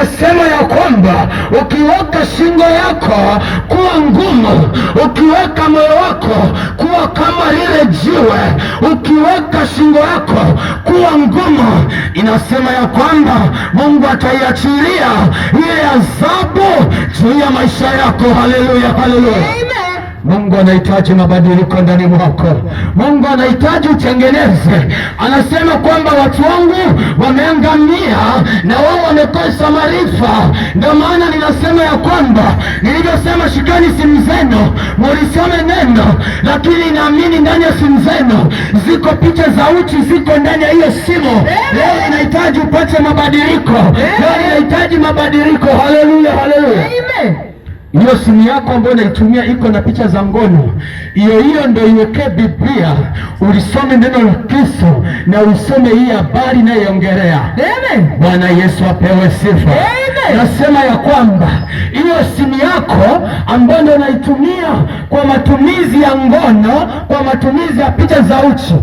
Inasema ya kwamba ukiweka shingo yako kuwa ngumu, ukiweka moyo wako kuwa kama lile jiwe, ukiweka shingo yako kuwa ngumu, inasema ya kwamba Mungu ataiachilia ile adhabu juu ya maisha yako. Haleluya, haleluya. Mungu anahitaji mabadiliko ndani mwako. Mungu anahitaji utengeneze. Anasema kwamba watu wangu wameangamia na wao wamekosa maarifa. Ndio maana ninasema ya kwamba nilivyosema, shikani simu zenu mulisome neno, lakini naamini ndani ya simu zenu ziko picha za uchi, ziko ndani ya hiyo simu. Leo inahitaji upate mabadiliko. Leo inahitaji mabadiliko. Haleluya, haleluya. Hiyo simu yako ambayo unaitumia iko na picha za ngono, hiyo hiyo ndio iwekee Biblia, ulisome neno la Kristo na usome hii habari inayoongelea. Bwana Yesu apewe sifa. Nasema ya kwamba hiyo simu yako ambayo ndio unaitumia kwa matumizi ya ngono, kwa matumizi ya picha za uchi,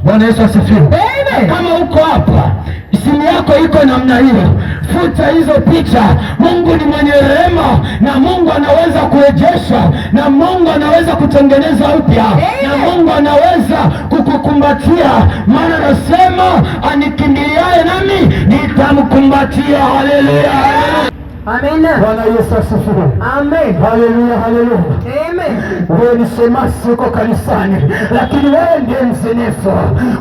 Bwana Yesu asifiwe. Kama uko hapa simu yako iko namna hiyo, futa hizo picha. Mungu ni mwenye rehema, na Mungu anaweza kurejesha, na Mungu anaweza kutengeneza upya, na Mungu anaweza kukukumbatia, maana anasema anikimbiliaye nami nitamkumbatia. Haleluya, Amina. Bwana Yesu asifiwe. Amen. Haleluya, haleluya. Amen. Wewe ni shemasi uko kanisani, lakini wewe ndiye mzinifu.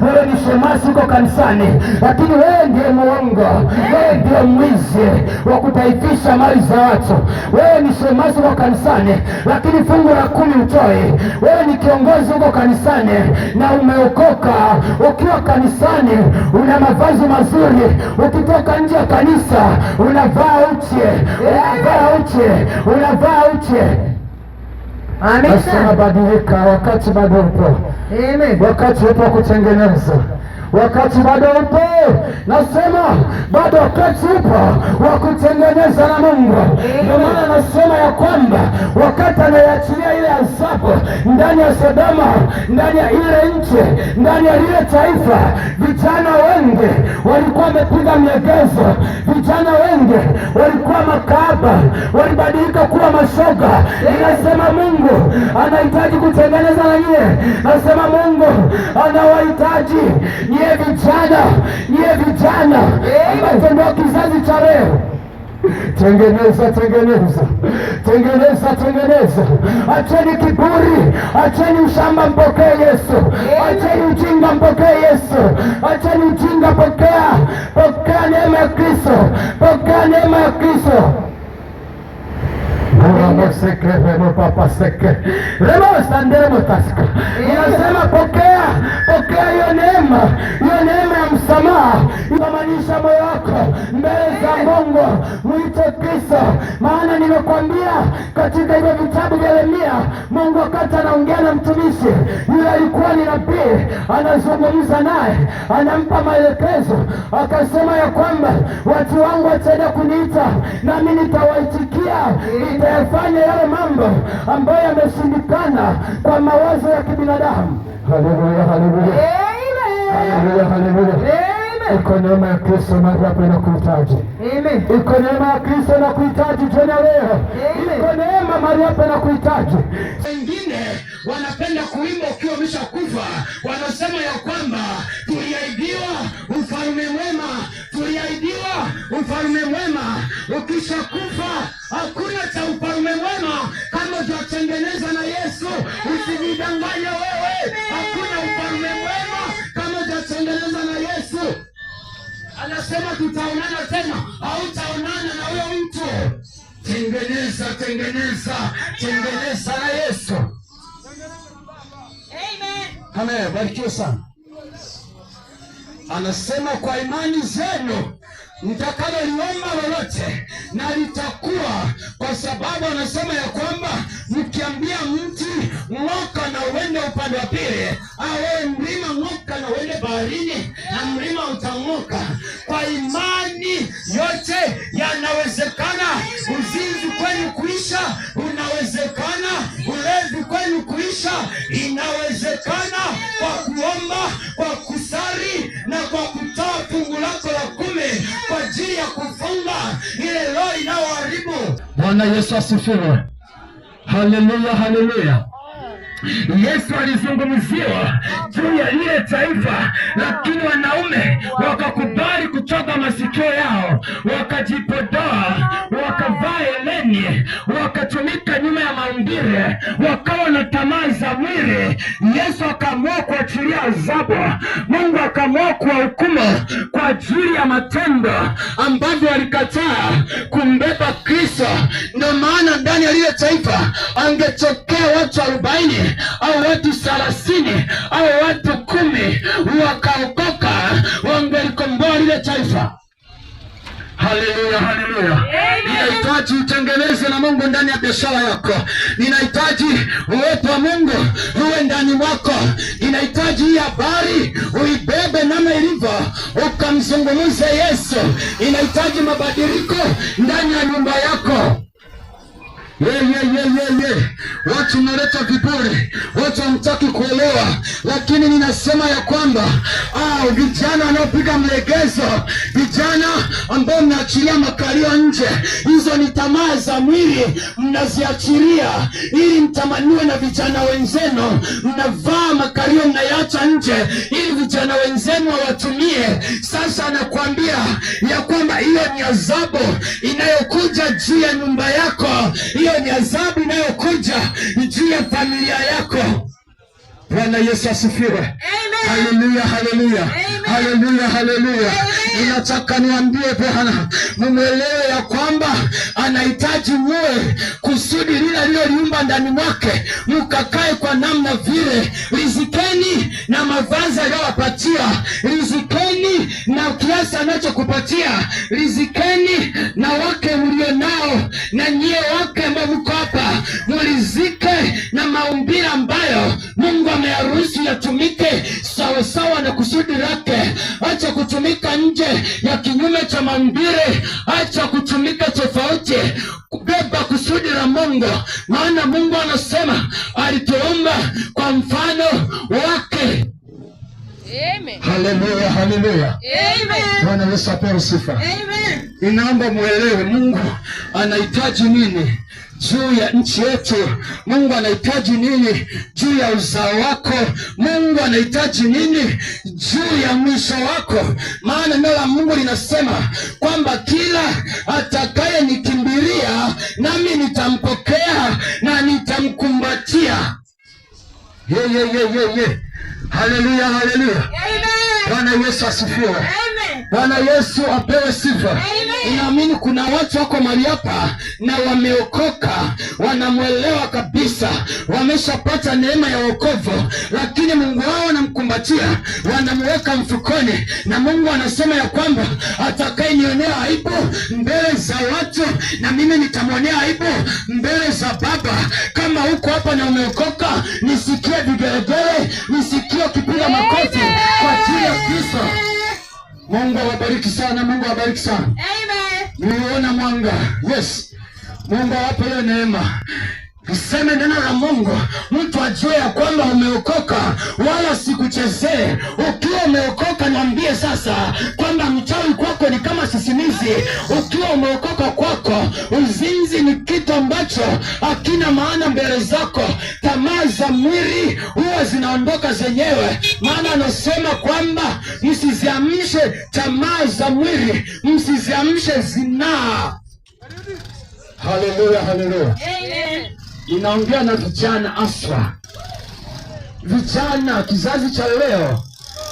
Wewe ni shemasi uko kanisani, lakini wewe ndiye muongo. Wewe ndiye mwizi wa kutaifisha mali za watu. Wewe ni shemasi uko kanisani, lakini fungu la 10 utoi. Wewe ni kiongozi uko kanisani na umeokoka. Ukiwa kanisani una mavazi mazuri, ukitoka nje ya kanisa unavaa uchi, unavaa uchi, unavaa uchi. Nasema badilika, wakati bado upo. Amen. Wakati upo kutengeneza, wakati bado upo. Nasema bado wakati upo wa kutengeneza na Mungu. Ndio maana nasema ya kwamba wakati anayeachilia ile adhabu ndani ya Sodoma, ndani ya ile nchi, ndani ya lile taifa, vijana wengi walikuwa wamepiga miegezo, vijana wengi walikuwa makahaba, walibadilika kuwa mashoga. Ninasema Mungu anahitaji kutengeneza na nyie. Nasema Mungu anawahitaji nyie vijana, nyie vijana ambacho ndio kizazi cha leo. Tengeneza, tengeneza, tengeneza, tengeneza. Acheni kiburi, acheni ushamba, mpokee Yesu. Acheni ujinga, mpokee Yesu. Acheni ujinga, pokea, pokea neema ya Kristo, pokea neema ya Kristo. Inasema pokea, pokea hiyo neema, hiyo neema ya msamaha. Inamaanisha moyo wako mbele za Mungu, mwite Kristo. Maana nimekwambia katika hivyo vitabu vya Yeremia, Mungu wakati anaongea na mtumishi yule, alikuwa ni nabii, anazungumza naye, anampa maelekezo, akasema ya kwamba watu wangu wataenda kuniita nami nitawaitikia, nitayafanya yale mambo ambayo yameshindikana kwa mawazo ya kibinadamu. Haleluya, haleluya, haleluya, haleluya. Iko neema ya Kristo mahali hapa inakuhitaji. Iko neema ya Kristo inakuhitaji tena leo. Iko neema mahali hapa inakuhitaji. Wengine wanapenda kuimba ukiwa umeshakufa, wanasema ya kwamba tuliahidiwa ufalme mwema, tuliahidiwa ufalme mwema. Ukishakufa hakuna cha ufalme mwema kama hujatengeneza na Yesu. Usijidanganye wewe, hakuna ufalme mwema kama hujatengeneza na Yesu. Anasema tutaonana tena, hautaonana na huyo mtu. Tengeneza, tengeneza, tengeneza na Yesu. Amen. Amen, barikiwe sana. Anasema kwa imani zenu mtakaloliomba lolote na litakuwa, kwa sababu anasema ya kwamba mkiambia mti ng'oka na uende upande wa pili, au wewe mlima ng'oka na uende baharini, na mlima utang'oka. Kwa imani yote yanawezekana. Uzinzi kwenu kuisha unawezekana, ulevi kwenu kuisha inawezekana, kwa kuomba, kwa kusali na kwa kutoa fungu lako la 10 kwa ajili ya kufunga ile roho inayoharibu. Bwana Yesu asifiwe. Haleluya, haleluya. Yesu alizungumziwa juu ya lile taifa, lakini wanaume wakakubali kutoka masikio yao, wakajipodoa, wakavaa heleni, wakatumika nyuma ya maumbile, wakawa na tamaa za mwili. Yesu akaamua kuachilia adhabu, Mungu akaamua kuwahukumu kwa ajili ya matendo ambavyo walikataa kumbeba Kristo. Ndio maana ndani ya lile taifa angetokea watu 40 au watu 30 au watu 10 wakaokoka, wangelikomboa lile taifa. Haleluya, haleluya. Ninahitaji utengeneze na Mungu ndani ya biashara yako. Ninahitaji uwepo wa Mungu uwe ndani mwako. Ninahitaji hii habari uibebe namna ilivyo, ukamzungumze Yesu. Ninahitaji mabadiliko ndani ya nyumba yako. Ye. Watu mnaleta viburi, watu hamtaki kuelewa, lakini ninasema ya kwamba vijana wanaopiga mlegezo, vijana ambao mnaachilia makalio nje, hizo ni tamaa za mwili mnaziachilia ili mtamaniwe na vijana wenzenu. Mnavaa makalio mnayaacha nje ili vijana wenzenu wawatumie. Sasa nakwambia ya kwamba hiyo ni adhabu inayokuja juu ya nyumba yako, hiyo ni adhabu inayokuja juu ya familia yako. Bwana Yesu asifiwe. Haleluya, haleluya. Haleluya, haleluya. Ninataka niambie Bwana, mumwelewe ya kwamba anahitaji muwe kusudi lile aliloliumba ndani mwake, mkakae kwa namna vile. Rizikeni na mavazi aliyowapatia, rizikeni na kiasi anachokupatia, rizikeni na wake mlio nao, na nyie wake ambao mko hapa, mulizike na maumbile ambayo Mungu ameyaruhusu yatumike sawa sawa na kusudi lake. Acha kutumika nje ya kinyume cha maumbile, acha kutumika tofauti. Beba kusudi la Mungu, maana Mungu anasema alituumba kwa mfano wake. Amen. Haleluya, haleluya. Amen. Bwana Yesu apewe sifa. Amen. Ninaomba muelewe Mungu anahitaji nini juu ya nchi yetu. Mungu anahitaji nini juu ya uzao wako. Mungu anahitaji nini juu ya mwisho wako. Maana neno la Mungu linasema kwamba kila atakaye nikimbilia nami nitampokea na nitamkumbatia. Ye. Haleluya, haleluya. Bwana Yesu asifiwe. Bwana Yesu apewe sifa. Ninaamini kuna watu wako mahali hapa na wameokoka, wanamuelewa kabisa, wameshapata neema ya wokovu, lakini Mungu wao anamkumbatia, wanamweka mfukoni, na Mungu anasema ya kwamba atakayenionea aibu mbele za watu, na mimi nitamwonea aibu mbele za Baba. Kama uko hapa na umeokoka, nisikie vigelegele, nisikie ukipiga makofi kwa ajili ya Kristo. Mungu awabariki sana, Mungu awabariki sana. Amen. Niona mwanga. Yes. Mungu awape hiyo neema. Niseme neno la Mungu, mtu ajue ya kwamba umeokoka, wala sikuchezee. Ukiwa umeokoka, niambie sasa kwamba mchawi kwako ni kama sisimizi. Ukiwa umeokoka kwako, uzinzi ni kitu ambacho hakina maana mbele zako. Tamaa za mwili huwa zinaondoka zenyewe, maana anasema kwamba msiziamshe tamaa za mwili, msiziamshe zinaa. Haleluya, haleluya. Amen. Inaongea na vijana aswa. Vijana kizazi cha leo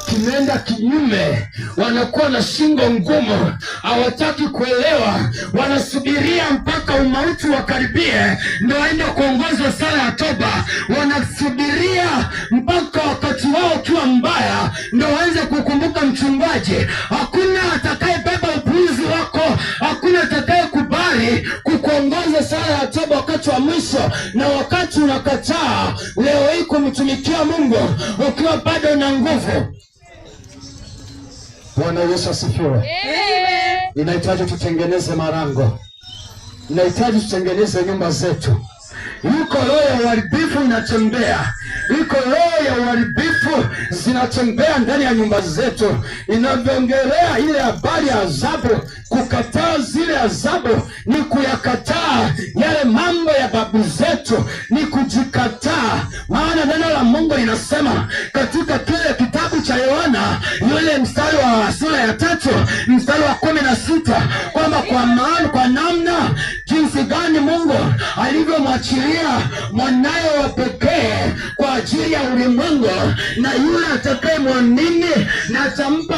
kimeenda kinyume, wanakuwa na shingo ngumu, hawataki kuelewa, wanasubiria mpaka umauti wakaribie ndio waende kuongozwa sala ya toba. Wanasubiria mpaka wakati wao ukiwa mbaya ndio waanze kukumbuka mchungaji. Hakuna atakayebeba upuuzi wako, hakuna atakayekubali kukuongoza sala ya toba wakati wa mwisho. Na wakati unakataa leo hii kumtumikia Mungu ukiwa bado una nguvu. Bwana Yesu asifiwe. Amen. Inahitaji tutengeneze marango, inahitaji tutengeneze nyumba zetu, Yuko roho ya uharibifu inatembea, iko roho ya uharibifu zinatembea ndani ya nyumba zetu. Inavyoongelea ile habari ya adhabu, kukataa zile adhabu ni kuyakataa yale mambo ya babu zetu, ni kujikataa. Maana neno la Mungu linasema katika kile kitabu cha Yohana yule mstari wa sura ya 3 mstari wa 16 kwamba kwa maana, kwa namna jinsi gani Mungu alivyomwachilia mwanaye wa pekee kwa ajili ya ulimwengu, na yule atakayemwamini na atampa